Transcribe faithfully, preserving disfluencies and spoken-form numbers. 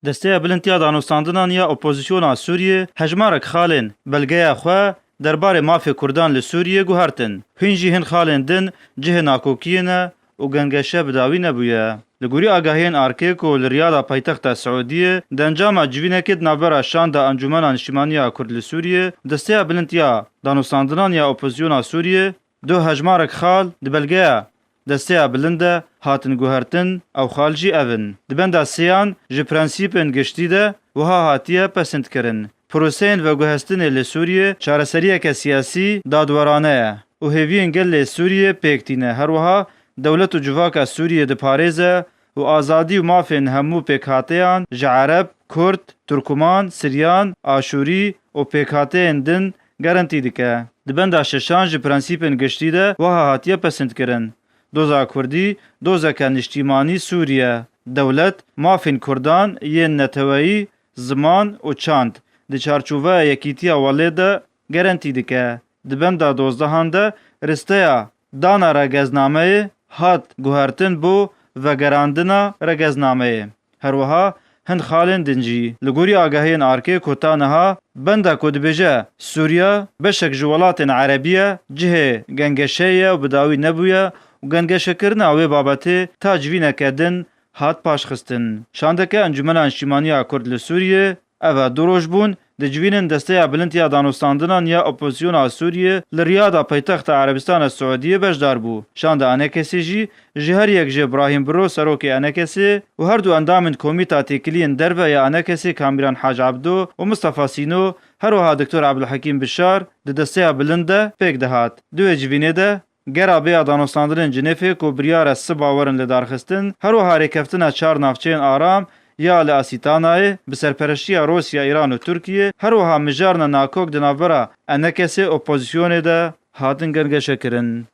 Desteya Bilind ya Danûstandinan ya Opozisyona Sûriyê hejmarek xalên belgeya xwe derbarê mafê Kurdan li Sûriyê guhertin. Hîn jî hin xalên din cihê nakokiyê ne û gengeşe bi dawî nebûye. Li gorî agahiyên arkê ku li Riyada paytexta Siûdiyê di encama civînekê di navbera şanda Encûmena Niştimanî ya Kurd li Sûriyê, Desteya Bilind ya Danûstandinan ya Opozisyona Sûriyê, du hejmarek xal di belgeya Desteya Bilind de hatin guhertin, ew xal jî ev in. Di benda sêyan ji prensîpên giştî de wiha hatiye pesindkirin: Proseyên veguhestinê li Sûriyê çareseriyeke siyasî dadwerane ye û hêviyên gelê Sûriyê pêk tîne. Her wiha dewlet û civaka Sûriyê diparêze û azadî û mafên hemû pêkhateyan ji Ereb, Kurd, Turkuman, Siryan, Aşûrî û pêkhateyên din garantî dike. Di benda şeşan ji prensîpên giştî de wiha hatiye pesindkirin: Doza Kurdî, dozeke niştîmanî Sûrî ye. Dewlet, mafên Kurdan yên neteweyî, ziman û çand di çarçoveya yekîtiya welê de garantî dike. Di benda dozdehan de risteya dana regeznameyê hat guhertin bo vegerandina regeznameyê. Her wiha hin xalên din jî. Li gorî agahiyên arkê ku ta niha benda ku dibêje Sûriya beşek ji welatên erebî ye, cihê gengeşeyê ye û bi dawî nebûye û gengeşekirina wê babetê ta civîneke din hat paşxistin. Şandeke Encûmena Niştîmaniya Kurd li Sûriyê, ev e du roj bûn, dicivînin Desteya Bilind ya Danûstandinan ya Opozisyona Sûriyê li Riyada paytexta Erebistana Siûdiyê beşdar bû. Şanda Enekesê jî ji her yek ji Brahîm Biro, serokê Enekesê, û her du endamên Komîta Têkiliyên Derve ya Enekesê Kamîran Hac Ebdo û Mistefa Sîno, her wiha Doktor Ebdulhekîm Bişar di Desteya Bilind de pêk dihat. Di wê civînê de Gera bêya danûstandinên Cinêfê ku biryar e siba werin lidarxistin, her wiha rêkeftina çar navçeyên aram ya li Asîtanayê bi serpereştiya Rûsya, Îran û Tirkiyê, her wiha mijarna nakok di navbera Enekesê opozisyonê de hatin gengeşekirin.